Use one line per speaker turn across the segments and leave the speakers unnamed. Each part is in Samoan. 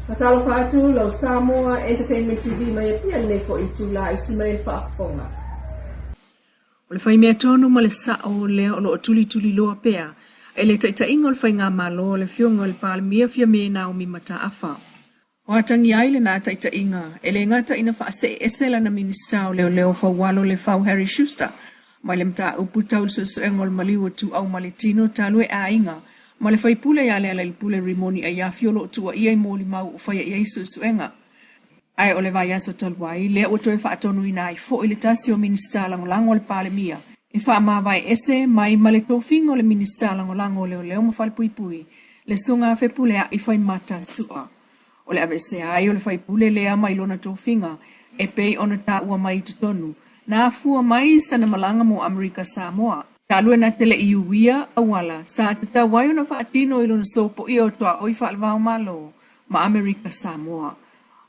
Faatalofa atu lau Samoa Entertainment TV mai Apia i lenei foi itula i usi mai le faafofoga. O le faimea tonu ma le sa'o lea o lo o tulituliloa pea e le taitaiga o le Faigamalo a le Afioga i le Palemia Fiame Naomi Mataafa. O atagia ai lena taitaiga e le gata ina faasee ese lana Minisita o Leoleo Faualo Lefau Harry Schuster mai le mataupu tau le suesuega o le maliu o Tuuau ma le tino talu e aiga ma le faipule ia Lealailepule Rimoni Aiafi o lo o tuuaia i molimau o faia i ai suesuega. Ae o le vaiaso talu ai, lea ua toe faatonuina ai foi le tasi o Minisita Lagolago a le Palemia e faamavae ese mai ma le tofiga o le Minisita Lagolago o Leoleo ma Falepuipui, le Susuga Fepuleai Faimata Su'a. O le aveesea ai o le faipule lea mai lona tofiga e pei ona taua mai i totonu, na afua mai sana malaga mo Amerika Samoa. Talu e na te le i uia auala sa tatau ai ona faatino i lona sopoia o tuaoi faale-va-o-Malo ma Amerika Samoa.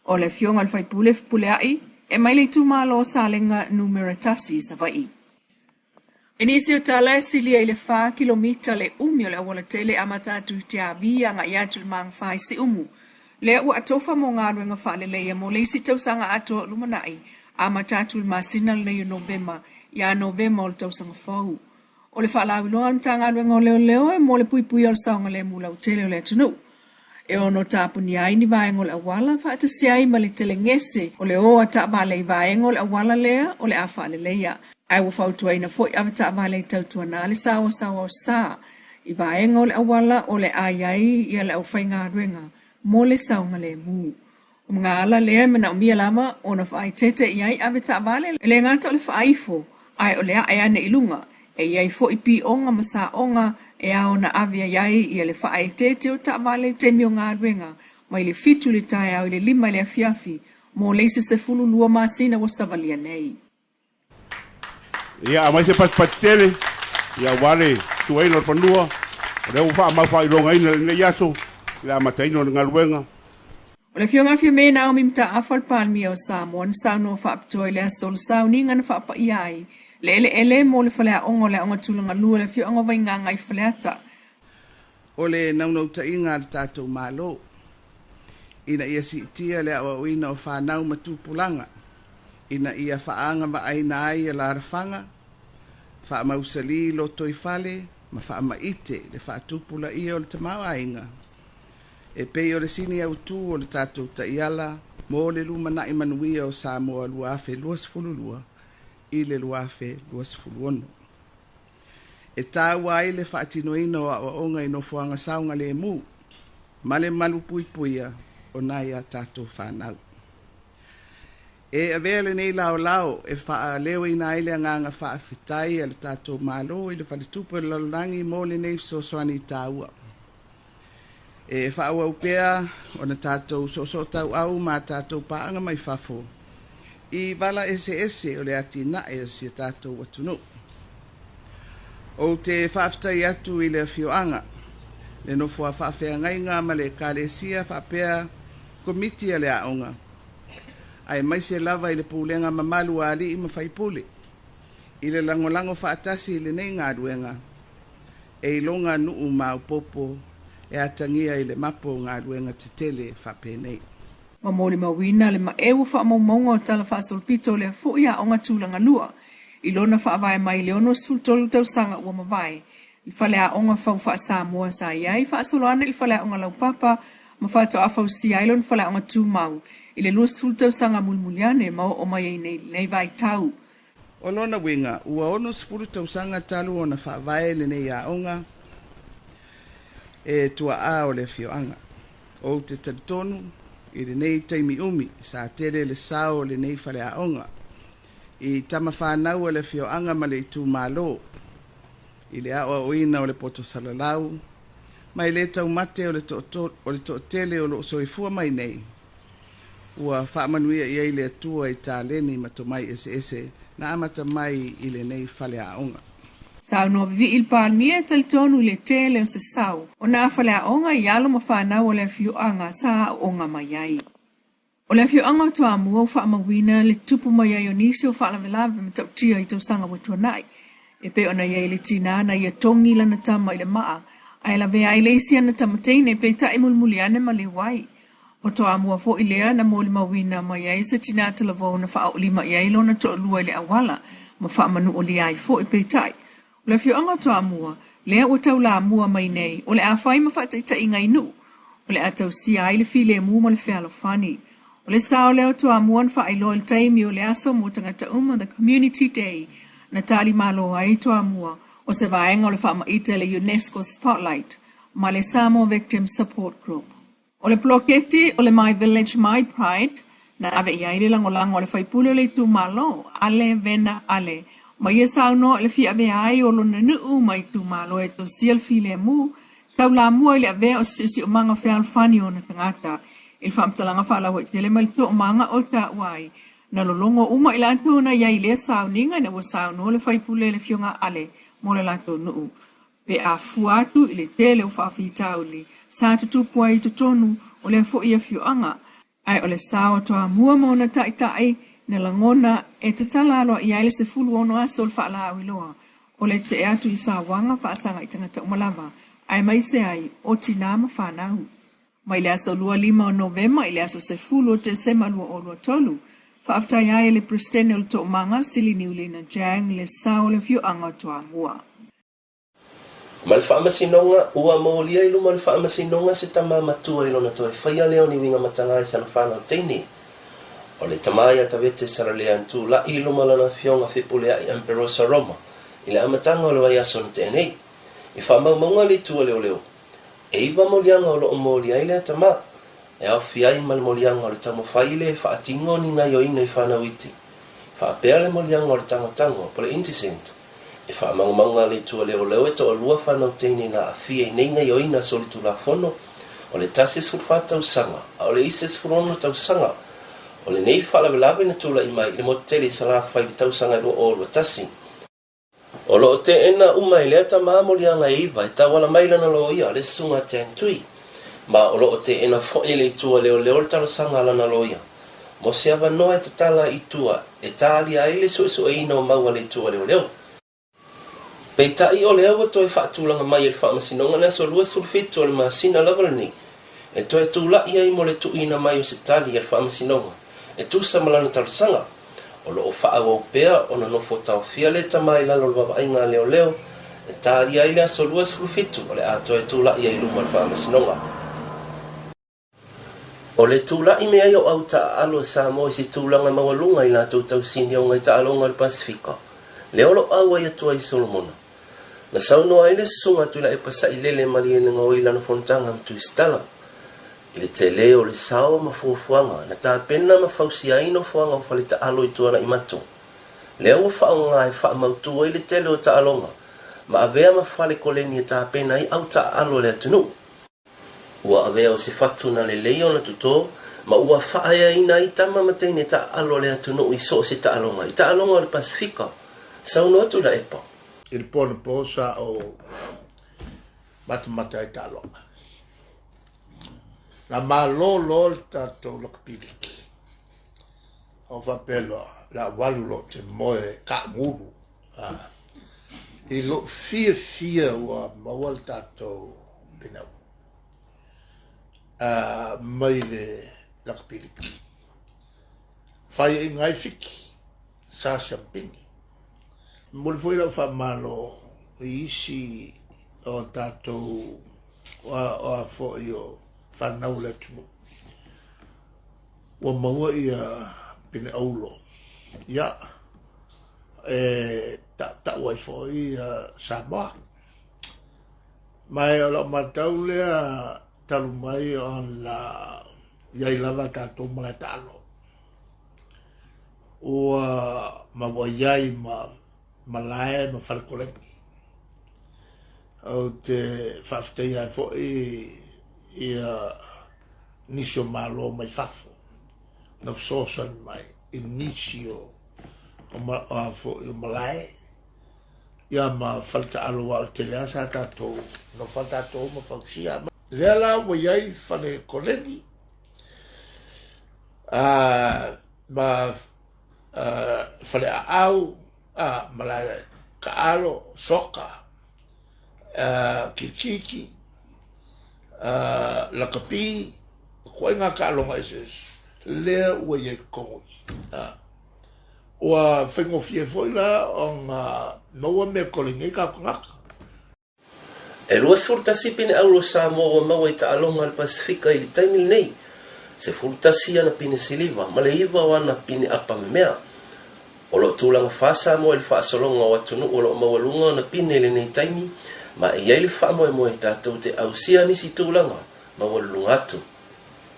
O le afioga i le faipule Fepuleai e mai le itumalo o Salega Numera 1 i Savaii. I nisi o tala e silia i le 4 kilomita le umi o le aualatele e amata atu i Tiavi agai atu i le Magafa i Siumu, lea ua atofa mo galuega faaleleia mo le isi tausaga atoa o lumanai, amata atu i le masina lenei o Novema ia Novema o le tausaga fou. O le faalauiloa a le Matagaluega o Leoleo e mo le puipuia o le saogalemu lautele o le atunuu. E ono tapunia ai ni vaega o le auala faatasi ai ma le telegese o le o a taavale i vaega o le auala lea o le a faaleleia. Ae ua fautuaina foi avetaavale i tautuana le saoasaoa o sa i vaega o le auala o le a i ai ia le aufaigaluega mo le saogalemu. O mga ala lea e manaomia lava ona faaeteete i ai avetaavale, e le gata o le faaifo, ae o le ae ane i luga, e i ai foi pioga ma saoga e ao ona ave i ai ia le faaeteete o taavale i taimi o galuega, mai le 7 i le taeao i le 5 i le afiafi, mo le isi 12 masina ua savalia nei.
Ia aumai se patipati tele, ia aua le tuaina o le fanua, o lea ua faamau faailogaina i lenei aso i le amataina o le galuega.
O le Afioga Fiame Naomi Mataafa le Palemia o Samoa na saunoa faapitoa i le aso o le sauniga na faapaia ai le eleele mo le faleaoga o le Aoga Tulaga Lua i le afioaga o Vaigaga i Faleata.
O le naunautaiga a le tatou Malo ina ia siitia le aoaoina o fanau ma tupulaga ina ia faaagavaaina ai alaalafaga, faamausali lotoifale ma faamaite le faatupulaia o le tamaoaiga e pei o le sini autu o le tatou taiala mo le lumanai manuia o Samoa 2022 i le 2026. E taua ai le faatinoina o aoaoga i nofoaga saogalemu ma le malupuipuia o nai a tatou fanau. E avea lenei laolao e faaleoina ai le agaga faafetai a le tatou Malo i le Faletupe o le Lalolagi mo lenei fesoasoani taua. E faaauau pea ona tatou soosootauau ma tatou paaga mai fafo i vala eseese o le atinae o si a tatou atunuu. Ou te faafetai atu i le afioaga, le nofoa faafeagaiga ma le ekalesia faapea komiti a le aoga, aemaise lava i le pulega mamalu a alii ma faipule i le lagolago faatasi i lenei galuega e iloga nuu maopoopo e atagia i le mapo o galuega tetele faapenei.
Ma molimauina le maeu o faamaumauga o tala faasolopito o lea foi aoga tulaga lua i lona faavae mai i le 63 tausaga ua mavae i faleaoga fau faa-Samoa sa i ai faasolo ane i le faleaoga laupapa ma faatoa fausia ai lona faleaoga tumau i le 20 tausaga mulimuli ane ma oo mai ai nei lenei vaitau.
O lona uiga, ua 60 tausaga talu ona faavae lenei aoga e tuaa o le afioaga. Ou te talitonu i lenei taimi umi sa tele le sao o lenei faleaoga i tama fanau a le afioaga ma le itumalo i le aoaoina o le poto salalau ma e le taumate o le toatele o lo o soifua mai nei ua faamanuia i ai le Atua i taleni ma tomai eseese na amata mai i lenei faleaoga.
Saunoa vivii le Palemia e talitonu i le tele o se sao o nā faleaoga i alo ma fanau o le afioaga sa aooga mai ai. O le afioaga o Toamua ua faamauina le tupu mai ai o nisi o faalavelave matautia i tausaga ua tuanai, e pei ona i ai le tinā na ia togi lana tama i le maa ae lavea ai le isi ana tama teine peitai mulimuli ane maliu ai. O Toamua foi lea na molimauina mai ai se tinā talavou na faaoolima i ai lona toalua i le auala ma faamanualia ai foi. Peitai, o le afioaga o Toamua lea ua taulamua mai nei o le a fai ma faataitaiga i nuu o le a tausia ai le filemu ma le fealofani. O le sao lea o Toamua na faailoa i le taimi o le aso mo tagata uma, the Community Day, na talimalo ai Toamua o se vaega o le faamaite a le UNESCO Spotlight ma le Samoa Victim Support Group. O le poloketi o le My Village My Pride na ave i ai le lagolago a le faipule o le itumalo, Ale Vena Ale, ma ia saunoa i le fia avea ai o lona nuu ma itumalo e tausia le filemu, taulamua i le avea o se siosiomaga fealofani o ona tagata. I le faamatalaga faalauaitele mai le toomaga o taua ai, na lologo uma i latou na i ai i lea sauniga ina ua saunoa le faipule le Afioga Ale mo le latou nuu. Pe a fua atu i le tele o faafitauli sa tutupu ai i totonu o lea foi afioaga, ae o le sao o Toamua ma ona taitai na lagona e tatala aloaia ai le 16 aso o le faalauiloa o le tee atu i sauaga faasaga i tagata uma lava, aemaise ai o tinā ma fanau. Mai le aso 25 o Novema i le aso 10 o Tesema 2023, faafetai ai e le Peresetene o le Toomaga Sili Niulina Jang le sao o le afioaga o Toamua.
Ma le faamasinoga, ua molia i luma o le faamasinoga se tama matua i lona toe faia lea o ni uiga matala i sana fanau teine. O le tama ia Tavete Salalea na tula'i i luma o lana afioga Fepulea'i Amperosa Roma i le amataga o le vaiaso na tea nei. I faamaumauga a le Itu a Leoleo, e iva moliaga o lo o molia ai lea tama, e aofia ai ma le moliaga o le taumafai le faatino ni gaioiga i fanau iti, faapea le moliaga o le tagotago po o le indecent. E faamaumauga a le Itu a Leoleo e toalua fanau teine na aafia i nei gaioiga solitulafono, o le tasi 14 tausaga a o le isi 16 tausaga. O lenei faalavelave na tulai mai i le motu tele i Salafai i le tausaga e 2021. O lo o teena uma e lea tama moliaga e iva e tauala mai lana loia, le Susuga Tang Tui. Ma o lo o teena foi e le Itu a Leoleo le talosaga a lana loia mo se avanoa e tatala i tua e talia ai le suesueina o mau a le Itu a Leoleo. Peitai o lea ua toe faatulaga mai e le Faamasinoga le aso 27 o le masina lava lenei e toe tula'i ai mo le tuuina mai o se tali a le Faamasinoga e tusa ma lana talosaga. O lo o faaauau pea ona nofo taofia le tama i lalo o le vaavaaiga a leoleo e talia ai le aso 27 o le a toe tula'i ai i luma o le Faamasinoga. O le tula'i me ai o au taaalo a Samoa i se tulaga maualuga i latou tausinioga i taaloga o le Pasefika, lea o lo o auai atu ai Solomona. Na saunoa ai le Susuga Tuilaepa Sailele Malielegaoi i lana fonotaga ma Tusitala, i le tele o le sao ma fuafuaga na tapena ma fausia ai nofoaga o faletaalo i Tuanaimato, lea ua faaaoga e faamautu ai le tele o taaloga ma avea ma fale koleni e tapena ai au taaalo a le atunuu. Ua avea o se fatu na lelei ona totō, ma ua faaeaina ai tama ma teine taaalo a le atunuu i so o se taaloga, i taaloga o le Pasefika. Saunoa Tuilaepa.
I le po anapo sa ou matamata ai taaloga. Na malōlō le tatou lakapiliki. O faapea loa, le a ou alu loa ou te moe kaamulu. I lou fiafia ua maua le tatou pinau mai le lakapiliki. Faiaina ai Fiti, sa siampini. E momoli foi lau faamalo i isi o tatou o a foi o fanau o le atunuu ua maua ia pine aulo. Ia, e tautau ai foi Samoa. Ma o lau matau lea talu mai ona i ai lava tatou malae taalo. Ua ma ua i ai ma malae ma fale koleni. Ou te faafetaia ai foi ia nisi o Malo mai fafo na fesoasoani mai i nisi o o malae ia ma fale taalo aua o le tele lava sa tatou nofo lava tatou ma fausia. Lea la ua i ai fale koleni ma fale aau malae taalo, soka, kirikiti, lakapi, Ituaiga taaloga eseese lea ua i ai i totonu i i. Ua faigofie foi la ona maua mea e koleni ai tatou tagata.
E 21 pine auro o Samoa ua maua i taaloga a le Pasefika i le taimi lenei, 11 ana pine siliva ma le iva o ana pine apa memea. O lo o tulaga fa Samoa i le faasologa o atunuu o lo o maualuga ona pine i lenei taimi, ma e i ai le faamoemoe tatou te ausia nisi tulaga maualuluga atu.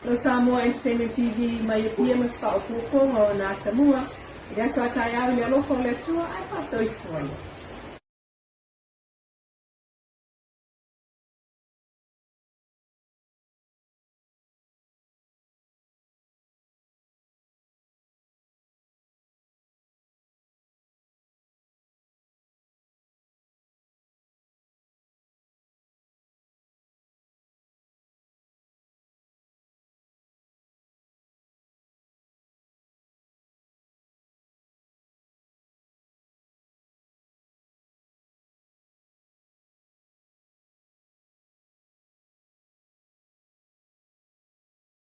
Lau Samoa Entertainment TV mai Apia ma se faaopoopoga o na atamua i le aso a taeao i le alofa o le Atua ae faasoifua ia.